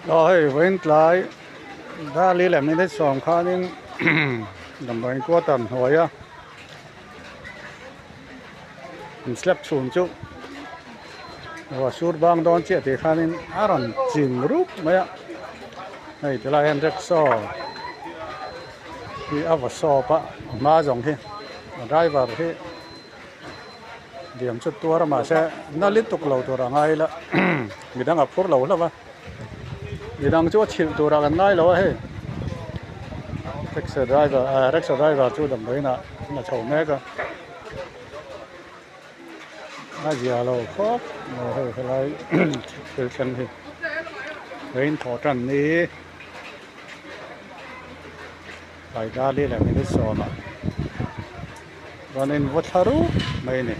Aw hei vawiin tlai Dali leh minute sawm khanin damdawiin quarter hnuaia in slab chhun chu ruah sur bang dawn chiah tih khanin a rawn chim rup mai a hei tilai hian rickshaw hi a vaw sawp a a hma zawng hi a driver hi. Diam chu tuar a mahse na lutuk lo tur a ngai ila midang a phur lo hlauh a midang chu a chhilh turah kan ngai lo a hei taxi driver ah rickshaw driver chu damdawiin ah a chho mek a a zia lo khawp mai hei helai thil thleng hi train thawh tan ni Paidali leh minute sawmah. Rawn in vaw thla rup mai a ni.